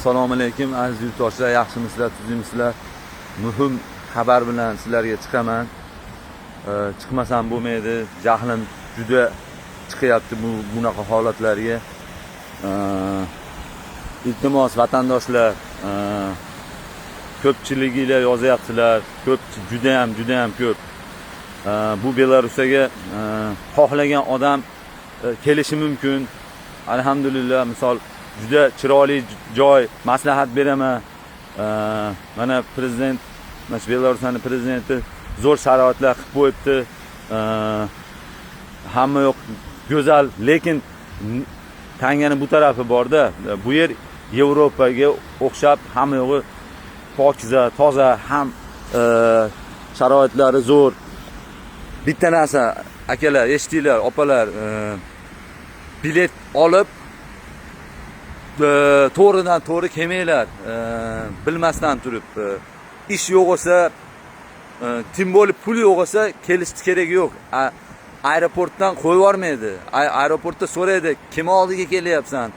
Assalomu alaykum, aziz yurtdoshlar, yaxshimisizlar, tuzukmisizlar? Muhim xabar bilan sizlarga chiqaman. Chiqmasam bo'lmaydi. Jahlim juda chiqyapti bu bunaqa holatlarga. Iltimos, vatandoshlar, ko'pchiliginglar yozyapsizlar, ko'p, judayam, judayam ko'p. Bu Belarusga xohlagan odam kelishi mumkin. Alhamdulillah, misol, juda chiroyli joy, maslahat beraman. Mana prezident, mana shu Belarusning prezidenti zo'r sharoitlar qilib qo'yibdi. Hamma yoq go'zal, lekin tangani bu tarafi borda. Bu yer Yevropaga o'xshab hamma yog'i pokiza, toza, ham sharoitlari zo'r. Bitta narsa, akalar, eshitinglar, opalar, bilet olib to'g'ridan to'g'ri kelmanglar, bilmasdan turib. Ish yo'q bo'lsa, тем более pul yo'q bo'lsa, kelishni keragi yo'q. Aeroportdan qo'yib yubormaydi. Aeroportda so'raydi: "Kim oldiga kelyapsan,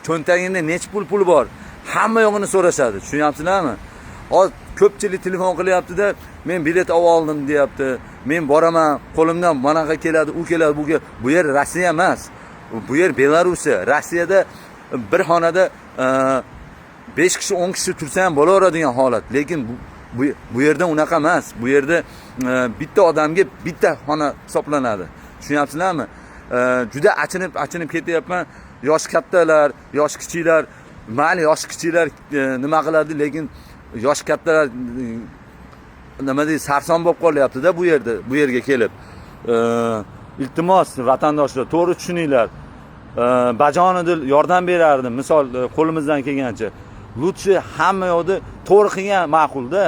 cho'ntagingda nechi pul bor?" Hamma yo'g'ini so'rashadi, tushunyapsizlarmi? Hozir ko'pchilik telefon qilyaptida, "Men bilet olib oldim", deyapti, "Men boraman, qo'limdan manaqa keladi, u keladi, bu keladi." Bu yer Rossiya emas, bu yer Belorussiya. Rossiyada bir xonada 5 kishi, 10 kishi tursa ham bo'laveradigan holat, lekin bu yerda unaqa emas. Bu yerda bitta odamga bitta xona hisoblanadi, tushunyapsizlarmi? Juda achinib achinib ketyapman. Yosh kattalar, yosh kichiklar, mayli, yosh kichiklar nima qiladi, lekin yosh kattalar nima deydi, sarson bo'lib qolyaptida bu yerda, bu yerga kelib. Iltimos, vatandoshlar, to'g'ri tushuninglar. Bajonidil yordam berardim, misol, qo'limizdan kelgancha. Лучше hamma yoqda to'g'ri qilgan ma'qulda.